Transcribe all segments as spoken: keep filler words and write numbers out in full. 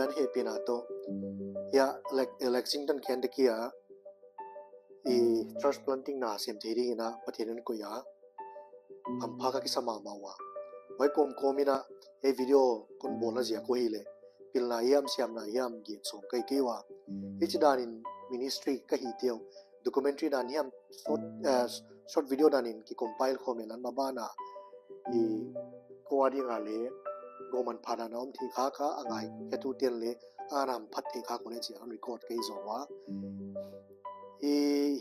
Pathian hehpihna toh, hiai Lex- Lexington, Kentucky a i church planting na sem thei dingin a Pathian in koih a, hampha ka kisa mahmah ua. Huai kawmkawm in a, hiai video kon bawlna ziak uh ahihleh, pilna hiam, siamna hiam, gen sawm ka hi kei ua. Hichi danin ministry ka hi teuh, documentary dan hiam, short, eh, short video danin ki compile khawm in a, mah bana i koa ding a leh gawtman pha dan a om thei kha kha a ngaikhetu ten leh a hamphat thei kha kha leh chi a record ka hi zaw ua. I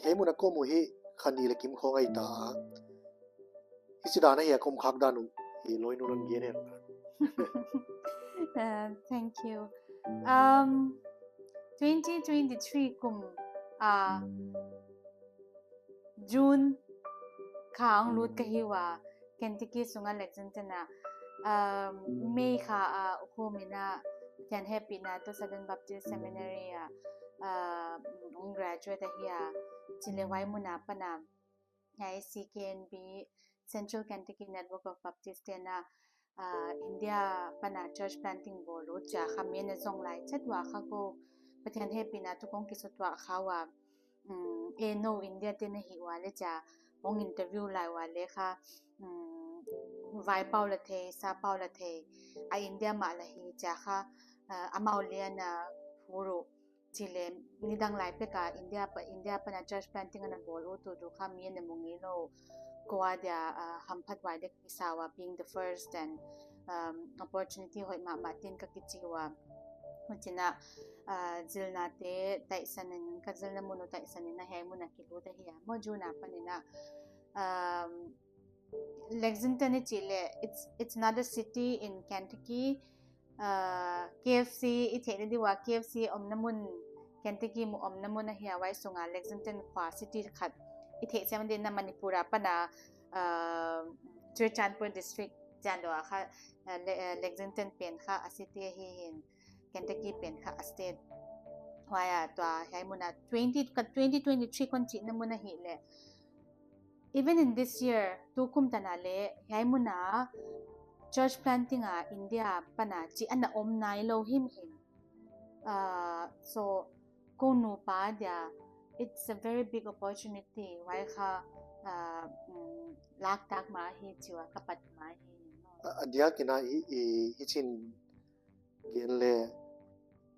hiai mun a ka om uh hi kha nih leh kim khawng ahi ta a. Hichi dan a hiai ka om khak dan uh hi lawinu lon gen hen. Uh, thank you. Um, twenty twenty-three kum, uh, June kha a hong lut ka hi ua, Kentucky sunga Lexington a, um, May kha a, uh, ukhuam in a, Pathian hehpihna toh Southern Baptist Seminary a, uh, hong graduate ahi a, chih leh huai mun apan a, hiai C K N B, Central Kentucky Network of Baptist te'n a, uh, India pan a church planting bawl uh chia kha mi na zong lai chet ua kha kou Pathian hehpihna toh kong kisutuah kha ua, um, e no India te na hi ua leh chia hong interview lai ua leh kha, um, vai pau la thei, sa pau la thei, a India mah la hi chia kha, uh, amau lian a phur uh. Chih leh nidang lai pek a India pa, India pan a church planting ana bawl uh tu tu kha mi na mu ngeilou. Kou a dia, uh, hamphat huai dek kisa ua being the first and, um, opportunity hoih mahmah tin ka kichi ua. Huchi'n a, uh, zilna te taisan in, ka zilna mun uh taisan in a hiai mun a kilut ahi a. Maw June apan in a, um, Lexington i chih leh, it's, it's another city in Kentucky. Uh, K F C i theihna di ua, K F C omna mun, Kentucky mun omna mun ahi a, huai sunga Lexington khua city khat i theih siam di in a Manipur apan a, uh, Churachandpur district chiang deuh a kha, uh, Le- uh, Lexington pen kha a city ahi in, Kentucky pen kha a state. Huai a tua hiai mun a twenty, ka twenty twenty-three kon chihna mun ahihleh, even in this year, tu kum tan a leh, hiai mun a church planting a India pan a chih ana om nailou himhim. Uh, so, kou nupa dia, it's a very big opportunity. Huai kha, uh, um, lak tak mah hi chi ua, ka pat mah hi. A- a diak in a hi, i, hichi'n gen leh,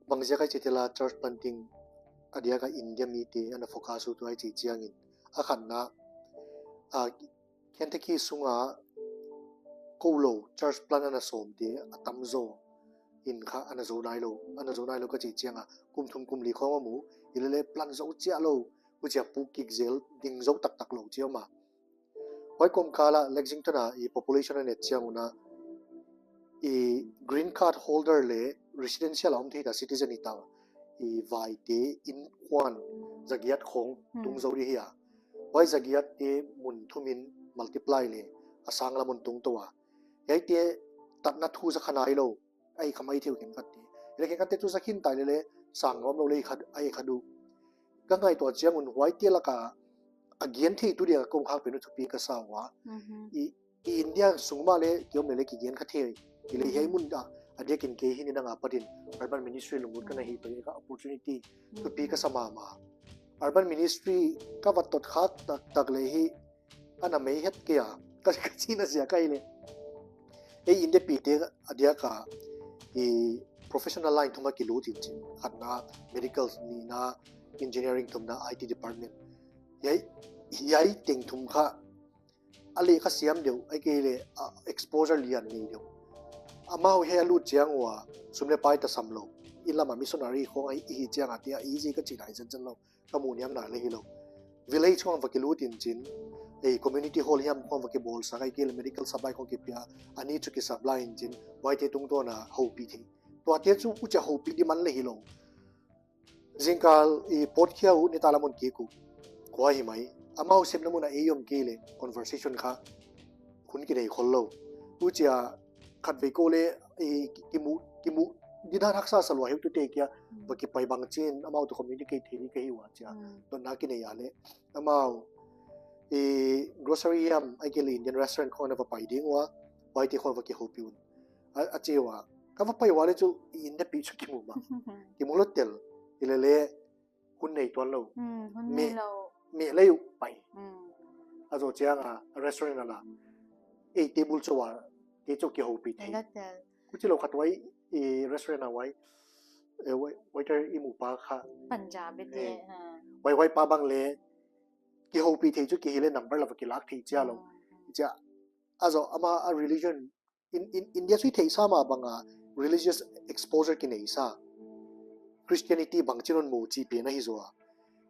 bangziak a i chih teh la church planting a diak a India mite ana focus uh tu a i chih chiangin. A khatna, a, Kentucky sunga kou lou church plant ana sawm te a tamzaw in kha ana zou nailou, ana zou nailou ka chih chiang a, kum thum kum li khawng a mu, i lele plant zou chiah lou, huchia puk kik zel, ding zou taktak lou chi a om a. Huai kawmkal a Lexington a i population a et chiang un a, i green card holder leh residential a om thei ta citizen i ta, i vaite innkuan zagiat khawng tung zou di hi a. Huai zagiat te mun thum in multiply leh a sang lam un tung tou a. Hiaite tatna thu za kha nailou, ahi kha mai thei uh khenkhat te. Leh khenkhat te chu za khin ta lele sang ngam lou leh khat, ahi khat uh. Ka ngaihtuah chiang un huaite laka a gen thei tu dia ka kong khak pen uh thupi ka sa ua. I, i India sung mah leh ki om lele ki gen kha thei. Ki leh hiai mun a, a diakin kei hi nidang a patin urban ministry lunglut ka na hi toh ka opportunity thupi ka sa mahmah. Urban ministry ka va tot kha taktak leh hi ana mei het kei a, ka, ka chihna ziak ahihleh. Ei India pite a diak a, i professional line thum a kilut in chin, khatna medical, nihna engineering, thumna I T department. Hiai, hiai teng thum kha a leh kha siam deuh, ahihkeileh, a, exposure lian nei deuh. Amau hiai a lut chiang ua, sum leh pai ta sam lou. I lam a missionary khawng ahi, i hi chiang a tia, easy ka chih lai zenzen lou. Ka mu niam na leh hilou. Village khawng va kilut in chin, ei community hall hiam khawng va kibawl sak, ahihkeileh medical supply khawng kipia, a needs chu ki supply in chin, huaite tungtawn a houpih thei. Tuate chu huchia houpih di man leh hilou. Zingkal i pawt khia uh nita lam un kik uh. Kua hi mai. Amau sepna mun a ei om kei leh conversation kha hun kinei khollou. Huchia khatvei kou leh, i, ki- kimu, kimu, di dan haksa sa lua hiu tu te kia, va kipai bang chin, amau toh communicate thei di ka hi ua chia. Dotna kinei a leh. Amau, i, grocery hiam, ahihkeileh Indian restaurant khawng na va pai ding ua, huaite khawng va kihoupih un. A, a chi ua, Ka va pai ua leh chu i India pi chu kimu mah. Kimu lou tel. Hilele hun nei tuan lou. Hmm, hun Me- nei lou. Me lei u pai. Hmm. A zoh chiang a restaurant a la. Ei table chu a, kei chu kihoupi thei. Ei la tel. Huchi lou khat uai, i restaurant a uai. E, wai- waiter i mu pa kha. Punjabi te, Eh. ha. Wai wai pa bang le. Kihoupi thei chu kihile number la va kilak thei chia lou. Hmm. Chia. A zoh ama a religion in, in India sui theihsa mah banga religious exposure kineisa. Christianity bangchin hon mu chih pen ahi zaw a.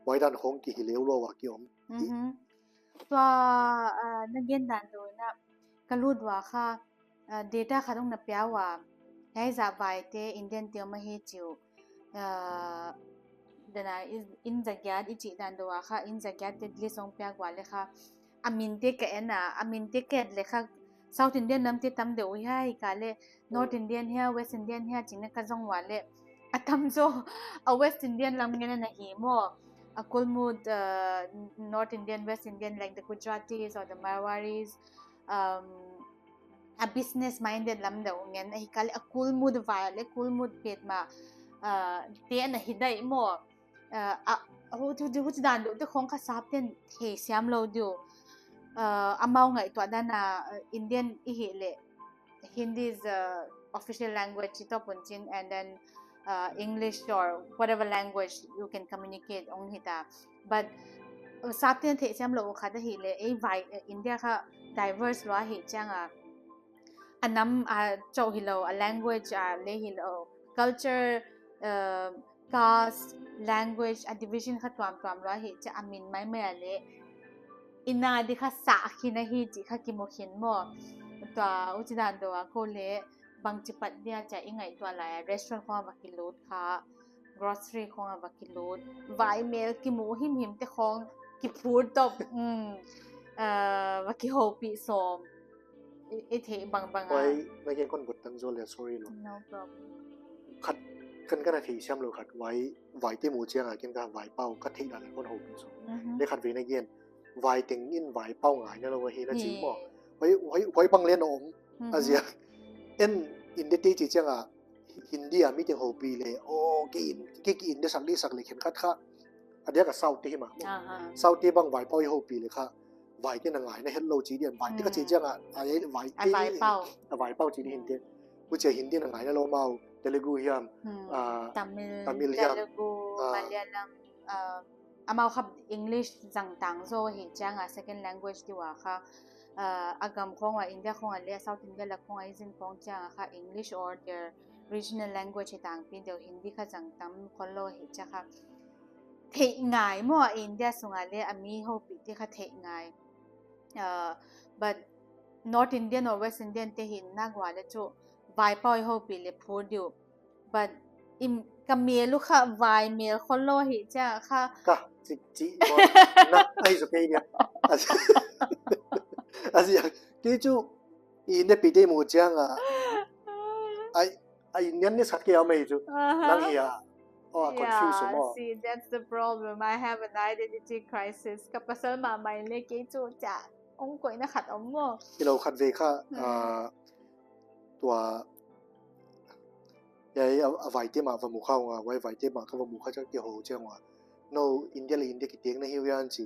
Huai dan khong kihi leu lou a ki om. Mhm. Tua, ah, na gen dan deuh in a ka lut ua kha, ah, data khat hong na pia ua. Hiai zah vai te Indian te om ahi chi uh. Ah, dan a in, in zagiat i chih dan deuh ua kha, in zagiat te list hong piak ua leh kha. A min te ka en a, a min te ka et leh kha South Indian nam te tam deuh uh hia, ahihkeileh North Hmm. Indian hia, West Indian hia, chihna ka zong ua leh. A tam zaw, a West Indian lam ngen ana hi maw. A kulmut, uh, North Indian, West Indian, like the Gujaratis or the Marwaris, um, a business minded lam deuh ngen, ahihkeileh a kulmut vai leh kulmut petmah, uh, te ana hi daih maw. Uh, a, hu, hu, hu, huchi dan deuh te khong kha sapten theisiam lou diu. Uh, amau ngaihtuah dan a, uh, Indian i hih leh Hindi is a official language chi toh punchin, and then, uh, English or whatever language you can communicate hong hita. But, uh, sapten theisiam lou khat ahi leh, ei vai, uh, India kha diverse lua hi chiang a, a nam a chauh hilou, a language a leh hilou, culture, uh, caste, language, a division kha tuamtuam lua hi chia a min maimai a leh. Ina di kha sa khin ahi chih kha kimu khin maw. Tua huchi dan deuh a kou leh bangchi pat dia chia i ngaihtuah lai a restaurant khong a va kilut kha, grocery khong a va kilut, vai mel kimu himhim te khong kiphur top, mm, uh, va kihoupih sawm. I, i theih bangbang a. Huai, na gen kon bot tan zaw leh, sorry lou. No problem. Khat, ken kana theisiam lou khat, vai, vai te mu chiang a, ken ka vaipau, ka theih dan kon houpih sawm. Mhm. Leh khatvei na gen, vai teng in vaipau ngaina lou hi na chi Hi. maw. Huai, huai, huai bang leh na om, Mhm. a ziak. En, India te chih chiang a, Hindi a mi teng houpih leh, oh, kei in, kei ki India sak di sak leh khenkhat kha. A diak a South te hi mah. Aha. South te bang vaipau i houpih leh kha. Vai te na ngaina het lou chih diam, vai te ka chih Hmm. chiang a, a vai A te, vaipau. a vaipau chih di Hindi. Huchia Hindi na ngaina lou mau, Telugu hiam, Hmm. ah, Tamil, Tamil hiam. Telugu, Ah. Malayalam, ah, amau kha English zang tang zaw hi chiang a second language di ua kha, ah, a gam khong a India khong a leh South India lak khong a i zin khong chiang a kha English or their regional language hi tangpi deuh Hindi kha zang tam khol lou hi chia kha. Theih ngai maw a India sung a leh a mi houpih te kha theih ngai. Uh, but North Indian or West Indian te hi nak ua leh chu vaipau i houpih leh phur diu. But in ka mel uh kha vai mel khol lou hi chia kha. Ka, chi, chi, mo, na, ai zo kei dia. Asi, asi, kei chu, i ne pi te mu chiang a. Ai, ai, nian ni sak kei a mei chu. Aha. Nang hi a. Oh, Yeah, confuse mo. See, that's the problem. I have an identity crisis. Ka pasal mahmah leh kei chu chia. Hong koihna khat om maw. Hilou khatvei kha, Hmm. ah, tua, ya, a, a vai te mah va mu kha ua, vai, vai te mah ka va mu kha chia kihou chiang ua. Nou, India leh India kiteng na hi uh hiam chi.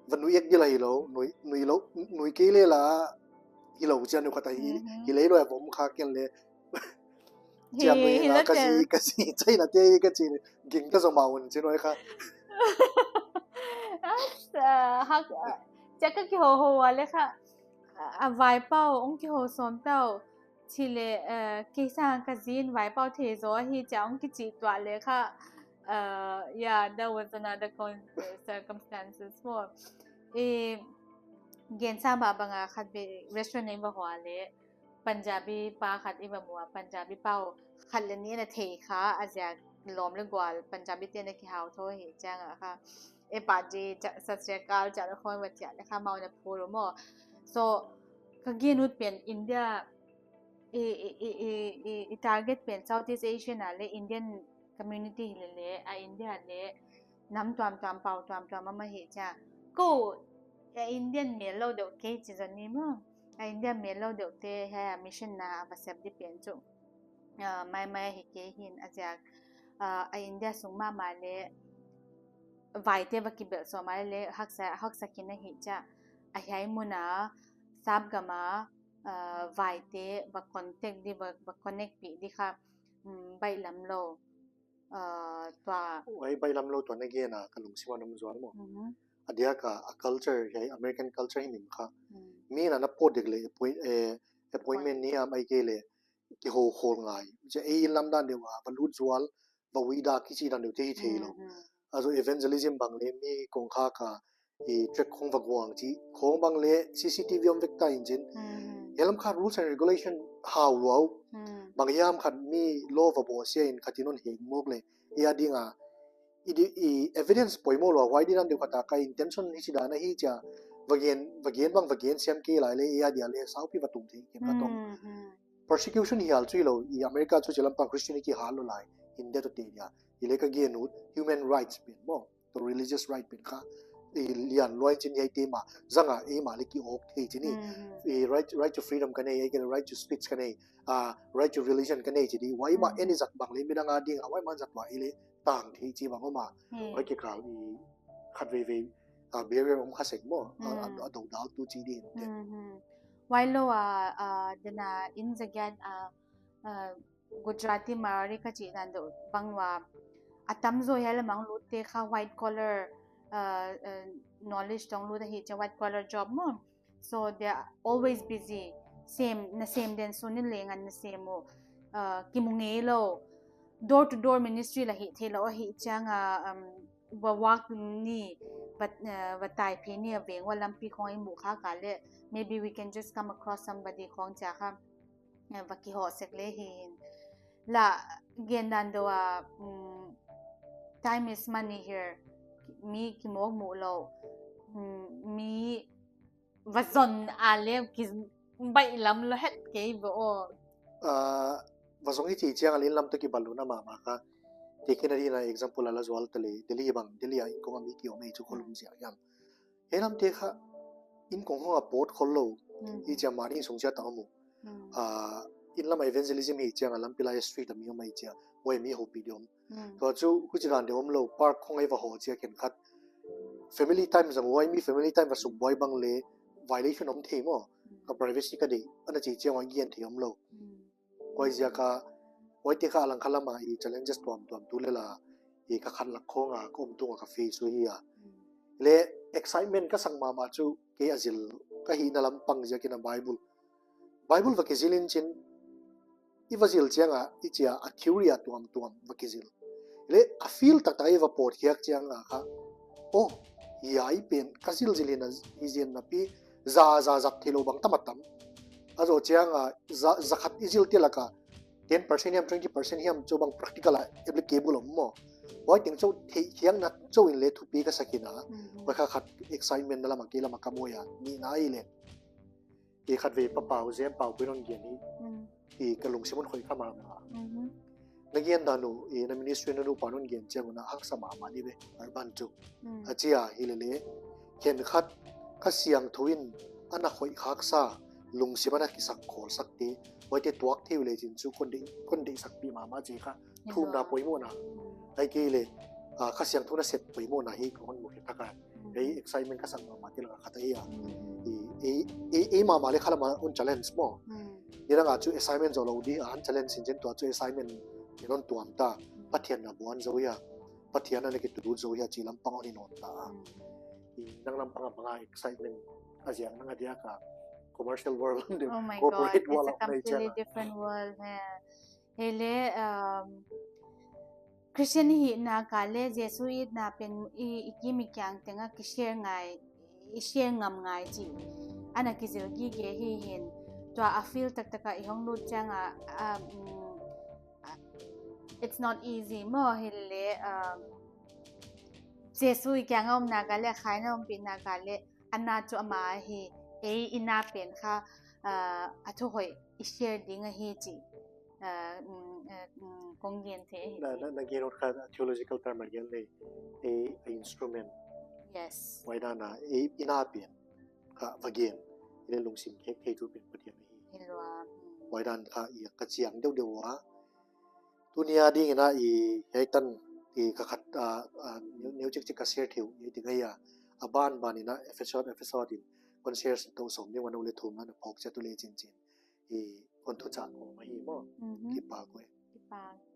Va nui ek di la hilou, nui, nui lou, nui kei leh la, hilou chia nu khat a hi, Mhm. hi leh lou a vom kha ken leh. Hi, Chia nui hi la la ka tel. zi, ka zi, China te ka chi leh. Ging ka zo ma un chi noi kha. As, ah, hak, ah, chia ka kihou hou ua leh kha. A, a vaipau, hong kihou sawm tau. Chi leh, eh, kei sang ka zin vaipau thei zaw hi chia hong kichih tuah leh kha. Uh, yeah, that was another con-, circumstances for. Eh, gen sa ba bang a khatvei restaurant nei ba hua leh. Punjabi pa khat i va mu a, Punjabi pau khat leh nih na thei kha, a ziak lawm leh gual, Punjabi te na kihau thou hi chiang a kha. E pa ji, cha-, sat sri akal, chia leh khoi va chia leh kha mau na phur maw. So, ka gen ut pen India, i, i, i target pen Southeast Asian a leh Indian community hi leh leh, a India leh, nam tuamtuam pau tuamtuam a mah hi chia. Kou, a Indian mel lou deuh kei chi zan ni maw. A Indian mel lou deuh te, hiai a mission na va sep di pen chu. Ah, maimai hi kei hin a ziak, ah, a India sung mahmah leh vaite va kibelh sawm a leh haksa, haksa khin ahi chia. A hiai mun a Sap gam a, ah, vaite va contact di, va, va connect pih di kha, mm, baihlam lou. Ah, tua. Huai baihlam lou tua na gen a ka lungsim a om zual maw. Mhm. A diak a, a culture, hiai American culture hi nim kha. Mm. Mi na na pawt dek leh appoint-, eh, appointment ni am ai ke leh kihou khol ngai. Chia ei lam dan deuh a, va lut zual, va ui dak kichi dan deuh te hi thei lou. Mhm. Also evangelism bang leh mi kongkhak a, i track khong va guang chi, khong bang leh C C T V om vek ta in chin. Mhm. Hiai lam kha rules and regulation hau lou. Mhm. Bang hiam khat mi law va bawl sia in khat in hon heng mawk leh, i a ding a, i di, i evidence poimoh lou, huai di dan deuh khat a ka intention hichi dan ahi chia, va gen, va gen bang, va gen siam kei lai leh, i a dia leh, saupi va tung thei, ken ka tong. Mhm. Persecution hial chu hilou, i America chu chi lam pang Christianity hal lou lai, India toh te dia. I leh ka gen ut, human rights pen maw, to religious right pen kha. I lian lua in chin hiai te mah, zang a, ei mah leh ki awk thei chi ni. Mhm. I right, right to freedom ka nei, ei ke right to speech ka nei, ah, right to religion ka nei chi di. Huai mah Mhm. any zat bang leh midang a ding a, huai mah zat mah i leh tang thei chi bang om a. Mhm. Huai kikal i khat veve, ah, barrier om kha sek maw, ah, Mhm. a, a dodal tu chi di in te. Mhm. Huai lou a, ah, dena in zagiat, ah, ah, Gujarati Marwari ka chih dan deuh bang ua, a tamzaw hiai lam a hong lut te kha white collar, uh, uh, knowledge tawh hong lut ahi chia, white collar job maw. So they are always busy. Sem, na sem den sun in leng an na sem uh, uh, kimu ngei lou. Door to door ministry lah hi thei lou ahi chiang a, um, va walk ni, va, uh, va tai phei ni a veng ua lampi khong i muh kha kha leh, maybe we can just come across somebody khong chia kha. Eh, va kihoh sek leh hi in. Lah gen dan deuh a, mm, time is money here. Mi kimawk muh lou. Mm, mi va zon a leh ki baihlam lou het kei ve aw. Ah, va zong i chih chiang a leh inn lam toh kibawl lou na mahmah kha. Te khin a di na example a la zual ta leh, Delhi bang, Delhi a inn kong a mi ki om ei chu kholum ziak hiam. Hiai lam te kha, inn kong hong a pawt khol lou, Mm. i chia mah ni sung chia ta om uh. Mm. Ah, inn lam a evangelism hi chiang a lampi lai a street a mi om ei chia, huai mi houpih di om. Mm. Tua chu, huchi dan deuh om lou, park khong ei va hoh chia khenkhat. Family time zang huai mi family time va suk buai bang leh, violation om thei maw. Mm. Ka privacy ka deih, ana chih chiang huai gen thei om lou. Mm. Huaiziak a, huaite kha a langkhat lam a i challenges tuamtuam tu leh la, i ka khat lak khong a, ka om tung a ka face uh hi a. Mm. Leh excitement ka sak mahmah chu, kei a zil, ka hihna lam pang ziak in a Bible. Bible va kizil in chin, i va zil chiang a, i chia a theory a tuamtuam va kizil. Leh a feel taktak i va pawt khiak chiang a kha, oh, hiai pen, ka zilzil in a, i zin na pi, za, za, zat thei lou bang tam a tam. A zoh chiang a, za, za khat i zil te lak a, ten percent hiam, twenty percent hiam, chu bang practical a applicable om maw. Huai teng chu theih khiakna chu in leh thupi ka sak in a. Mhm. Huai kha khat excitement na lam a kei lam a ka muh a, nihna i leh. I khat vei Pa Pau, Zem Pau pui non gen hi. Mm. I ka lungsim un khoih kha mahmah. Mhm. Na gen dan uh, i na ministry na nupa non gen chiang un a haksa mahmah di ve, Urban chu. Mm. A chia hi leh leh, khenkhat Kha Siangthou in ana khoih khak sa, lungsim ana kisak khol sak te, huaite tuak thei uh leh chin chu kon deih, kon deih sak pi mahmah chi kha, thumna poimohna. Mm. Ai kei leh, ah, Kha Siangthou na sep poimohna hi kon mu khe thak a. Mm. Ei excitement ka sak mahmah te lak a khat ahi a. Mm. I, i, i, i mahmah leh kha lam a un challenge maw. Mm. Nidang a chu assignment zou lou di, a un challenge in chin tua chu assignment in hon tuam ta. Mm. Pathian na buan zou hia. Pathian na na kitu lut zou hia chi lam pang hon in hon ta. Mm. I nang lam pang a bang a excitement a ziak nang a diak a commercial world, Oh my God, corporate world it's a a completely different world, yeah. Hi leh, um, Christian i hihna ka leh Jesu i hihna pen i, i kim i kiang teng a ki share ngai, i share ngam ngai chi. Ana kizil gige hi hin. Tua a feel taktak a i hong lut chiang a, um, it's not easy maw hi leh, um, Jesu i kiang a omna ka leh, khaina ompihna ka leh, ana chu ama hi, ei i na pen kha, uh, a thu hoih i share ding ahi chi. Ah, mm, ah, mm, kong gen thei hi. Na, na, na gen ut kha theological term a gen leh, a, a instrument. Yes. Huai dan a, i, i na pen kha va gen. I leh lungsim khek thei tu pen Pathian ahi. Hi lua, mm. Huai dan kha i ka chiang deuhdeuh ua, Tuni a ding in a i hiai tan i ka khat, ah, ah, neu, neu chikchik ka share thei uh, i ti ngai a. A ban ban in a episode, episode in concert toh sawm ding a nou leh thum na na phawk chiat uh leh chinchin. I kon thuchah om ahi maw. Mhm. Kipak uh e. Kipak.